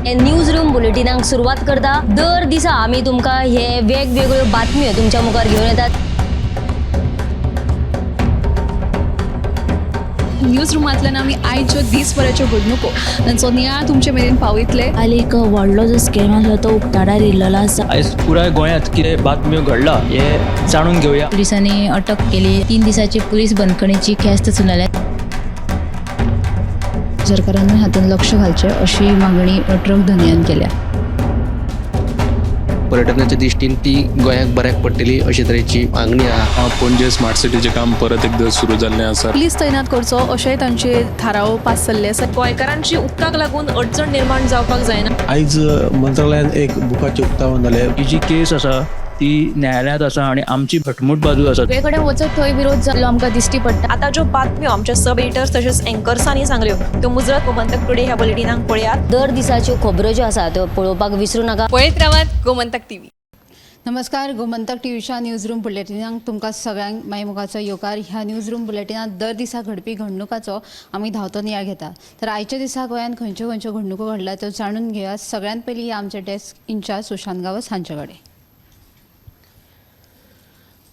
News room बुलेटिनाक सुरवात करता. दर दिसा आमी तुमकां हे वेगवेगळ्यो बातम्यो तुमच्या मुखार घेवन येतात. न्यूज रुमांतल्यान आमी आयच्यो दीसभराच्यो घडणुको तांचो नियाळ तुमचे मेरेन पावयतले. काल एक व्हडलो जो स्कॅम आसलो तो उक्ताडार येयल्लो आसा. आयज पुराय गोंयांत कितें बातम्यो घडला हें जाणून घेवया. पुलिसांनी अटक केली. 3 दिसाची पुलीस बंदखणीची ख्यास्त सुनायल्या. सरकारान हातूंत लक्ष घालचें अशी मागणी ट्रक धनयान केल्या. पर्यटनाच्या दृश्टीन ती गोंयाक बऱ्याक पडटली अशे तरेची मागणी आहा. पणजे स्मार्ट सिटीचें काम परत एकदां सुरू जाल्लें आसा. पुलीस तैनात करचो अशेंय तांचे थाराव पास जाल्ले आसा. गोंयकारांची उदकाक लागून अडचण निर्माण जावपाक जायना. आयज मंत्रालयान एक बुकाचें उक्तावण जालें. ही जी केस आसा ती न्यायालयांत आसा आनी आमची घटमूट बाजू आसा. सगळे कडेन वचत थंय विरोध जाल्लो आमकां दिश्टी पडटा. आतां ज्यो बातम्यो आमच्या सब एडिटर्स तशेंच एंकर्सांनी सांगल्यो त्यो मुजरत गोमंतक टुडे ह्या बुलेटिनाक पळयात. दर दिसाच्यो खबरो ज्यो आसा त्यो पळोवपाक विसरूं नाका. पळयत रावात गोमंतक टीव्ही. नमस्कार, गोमंतक टीव्हीच्या न्यूज रूम बुलेटिनाक तुमकां सगळ्यांक माई मोगाचो येवकार. ह्या न्यूज रूम बुलेटिनांत दर दिसा घडपी घडणुकाचो आमी धांवतो नियाळ घेता. तर आयच्या दिसा गोंयांत खंयच्यो खंयच्यो घडणुको घडल्या त्यो जाणून घेया. सगळ्यांत पयलीं आमचे डेस्क इन्चार्ज सुशांत गांवस हांचे कडेन.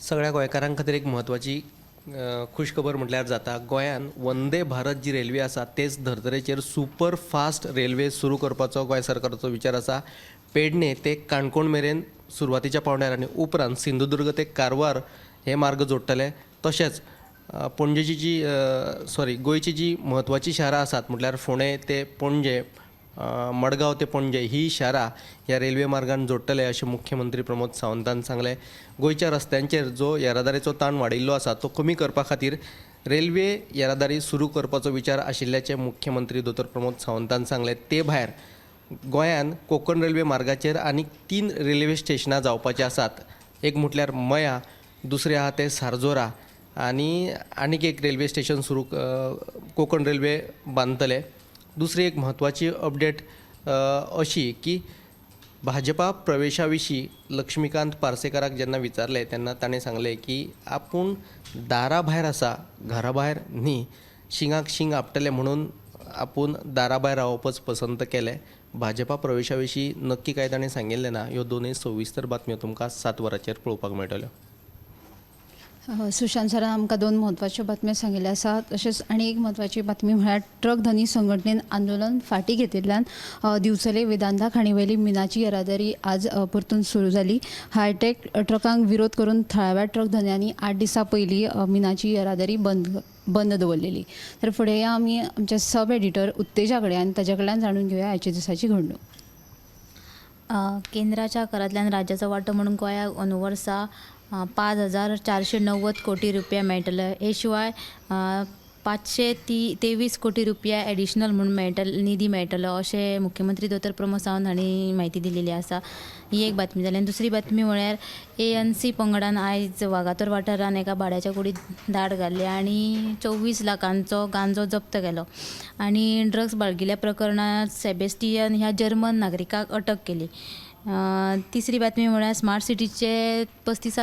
सगळ्या गोंयकारां खातीर एक म्हत्वाची खुशखबर म्हटल्यार जाता. गोंयान वंदे भारत जी रेल्वे आसा तेच धर्तरेचेर सुपर फास्ट रेल्वे सुरू करपाचो गोंय सरकाराचो विचार आसा. पेडणे ते काणकोण मेरेन सुरवातीच्या पावंड्यार आनी उपरांत सिंधुदुर्ग ते कारवार हे मार्ग जोडटले. तशेंच पणजेची जी सॉरी गोंयची जी म्हत्वाचीं शारां आसात म्हटल्यार फोंडें ते पणजे, मडगांव ते पणजे ही शारां ह्या रेल्वे मार्गान जोडटले अशें मुख्यमंत्री प्रमोद सावंतान सांगलें. गोंयच्या रस्त्यांचेर जो येरादारीचो ताण वाडिल्लो आसा तो कमी करपा खातीर रेल्वे येरादारी सुरू करपाचो विचार आशिल्ल्याचें मुख्यमंत्री दोतोर प्रमोद सावंतान सांगलें. ते भायर गोंयान कोंकण रेल्वे मार्गाचेर आनीक 3 रेल्वे स्टेशनां जावपाचीं आसात. एक म्हटल्यार मया, दुसरें आहा तें सारजोरा आनी आनीक एक रेल्वे स्टेशन सुरू कोंकण रेल्वे बांदतले. दुसरी एक म्हत्वाची अपडेट अशी की भाजपा प्रवेशा विशीं लक्ष्मीकांत पार्सेकाराक जेन्ना विचारलें तेन्ना ताणें सांगलें की आपूण दारा भायर आसा, घरा भायर न्ही. शिंगाक शींग आपटलें म्हणून आपूण दारा भायर रावपच पसंत केलें. भाजपा प्रवेशा विशीं नक्की कांय ताणें सांगिल्लें ना. ह्यो दोनूय सविस्तर बातम्यो तुमकां 7 वरांचेर पळोवपाक मेळटल्यो. सुशांत सरान आमकां 2 म्हत्वाच्यो बातम्यो सांगिल्ल्यो आसा. तशेंच आनी एक म्हत्वाची बातमी म्हळ्यार ट्रक धनी संघटनेन आंदोलन फाटीं घेतिल्ल्यान दिवचले वेदांता खाणी वयली मिनाची येरादारी आज परतून सुरू जाली. हायटेक ट्रकांक विरोध करून थळाव्या ट्रक धनयांनी 8 दिसां पयलीं मिनाची येरादारी बंद दवरलेली. तर फुडें या आमी आमच्या सब एडिटर उत्तेजा कडेन आनी ताच्या कडल्यान जाणून घेवया आयच्या दिसाची घडणूक. केंद्राच्या करांतल्यान राज्याचो वांटो म्हणून गोंयाक अंदू वर्सा 5,490 कोटी रुपया मेळटले. हे शिवाय 523 कोटी रुपया एडिशनल म्हूण मेळटले, निधी मेळटलो अशें मुख्यमंत्री दोतोर प्रमोद सावंत हांणी म्हायती दिलेली आसा. ही एक बातमी जाली. आनी दुसरी बातमी म्हळ्यार ANC पंगडान आयज वागातोर वाठारान एका भाड्याच्या कुडींत धाड घाली आनी 24 लाखांचो गांजो जप्त केलो. आनी ड्रग्स बाळगिल्ल्या प्रकरणांत सेबेस्टियन ह्या जर्मन नागरिकाक अटक केली. तिसरी बातमी म्हळ्यार स्मार्ट सिटीचे 35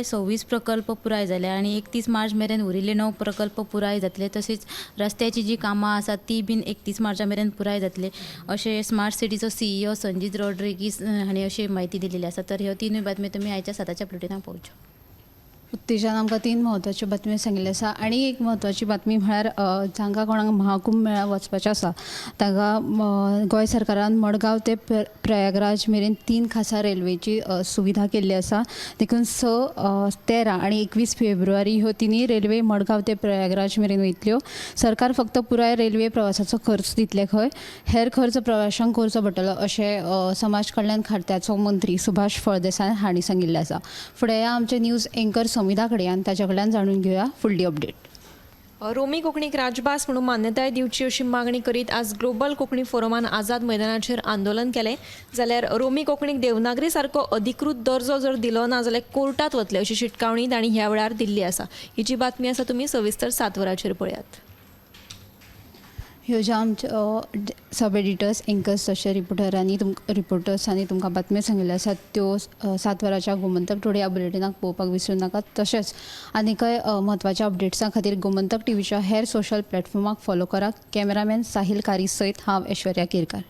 26 प्रकल्प पुराय जाले आनी 31 मार्च मेरेन उरिल्ले 9 प्रकल्प पुराय जातले. तशेंच रस्त्याची जी कामां आसात ती बीन 31 मार्चा मेरेन पुराय जातले अशें स्मार्ट सिटीचो CEO Sanjeet Rodrigues हांणी अशी म्हायती दिलेली आसा. तर ह्यो 3 बातम्यो तुमी आयच्या 7च्या बुलेटिनाक पळोवच्यो. उत्तेजान आमकां 3 म्हत्वाच्यो बातम्यो सांगिल्ल्यो आसा. आनी एक म्हत्वाची बातमी म्हळ्यार जांकां कोणाक महाकुंभ मेळा वचपाचें आसा तांकां गोंय सरकारान मडगांव ते प्रयागराज मेरेन 3 खासा रेल्वेची सुविधा केल्ली आसा. देखून 6, 13 आनी 21 फेब्रुवारी ह्यो 3 रेल्वे मडगांव ते प्रयागराज मेरेन वयतल्यो. सरकार फक्त पुराय रेल्वे प्रवासाचो खर्च दितले खंय, हेर खर्च प्रवाशांक करचो पडटलो अशें समाज कल्याण खात्याचो मंत्री सुभाष फळदेसाय हांणी सांगिल्लें आसा. फुडें या आमचे न्यूज एंकर समिधा कडेन आनी ताच्या कडल्यान जाणून घेवया फुडली अपडेट. रोमी कोंकणीक राजभास म्हणून मान्यताय दिवची अशी मागणी करीत आज ग्लोबल कोंकणी फोरमान आझाद मैदानाचेर आंदोलन केलें. जाल्यार रोमी कोंकणीक देवनागरी सारको अधिकृत दर्जो जर दिलो ना जाल्यार कोर्टात वतले अशी शिटकावणी तांणी ह्या वेळार दिल्ली आसा. ही जी बातमी आसा तुमी सविस्तर 7 वरांचेर पळयात. ह्यो ज्यो आमच्यो सब एडिटर्स, एंकर्स तशें रिपोर्टरांनी रिपोर्टर्सांनी तुमकां बातम्यो सांगिल्ल्यो आसात त्यो 7 वरांच्या गोमंतक टुडे ह्या बुलेटिनाक पळोवपाक विसरूं नाकात. तशेंच आनीकय म्हत्वाच्या अपडेट्सां खातीर गोमंतक टीव्हीच्या हेर सोशल प्लॅटफॉर्माक फॉलो करात. कॅमेरामॅन साहील कारी सयत हांव ऐश्वर्या केरकार.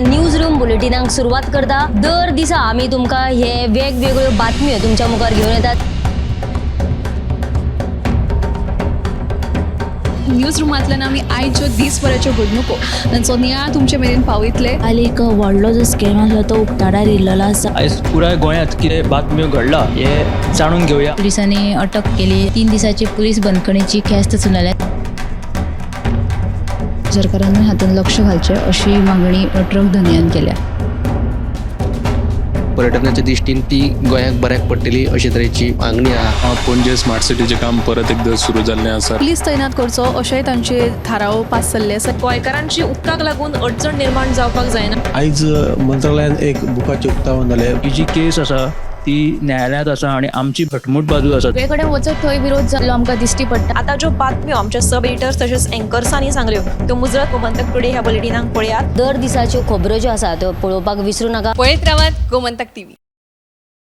न्यूज रूम बुलेटिनाक सुरवात करता. दर दिसा आमी तुमकां हे वेगवेगळ्यो बातम्यो तुमच्या मुखार घेवन येतात. न्यूज रुमांतल्यान आमी आयच्यो दीसभराच्यो घडणुको तांचो नियाळ तुमचे मेरेन पावयतले. काल एक व्हडलो जो स्कॅम आसलो तो उक्ताडार येयल्लो आसा. आयज पुराय गोंयांत कितें बातम्यो घडला हें जाणून घेवया. पुलिसांनी अटक केली. 3 दिसाची पुलीस बंदखणीची ख्यास्त सुनायल्या. सरकारानूय हातूंत लक्ष घालचें अशी मागणी ट्रक धनयान केल्या. पर्यटनाच्या दृश्टीन ती गोंयाक बऱ्याक पडटली अशे तरेची मागणी आहा. पणजे स्मार्ट सिटीचें काम परत एकदां सुरू जाल्लें आसा. पुलीस तैनात करचो अशेंय तांचे थाराव पास जाल्ले आसा. गोंयकारांची उदकाक लागून अडचण निर्माण जावपाक जायना. आयज मंत्रालयान एक बुकाचें उक्तावण जालें. ही जी केस आसा ती न्यायालयांत आसा आनी आमची घटमूट बाजू आसा. सगळे कडेन वचत थंय विरोध जाल्लो आमकां दिश्टी पडटा. आतां ज्यो बातम्यो आमच्या सब एडिटर्स तशेंच एंकर्सांनी सांगल्यो त्यो मुजरत गोमंतक टुडे ह्या बुलेटिनाक पळयात. दर दिसाच्यो खबरो ज्यो आसा त्यो पळोवपाक विसरू नाका. पळयत रावात गोमंतक टीव्ही.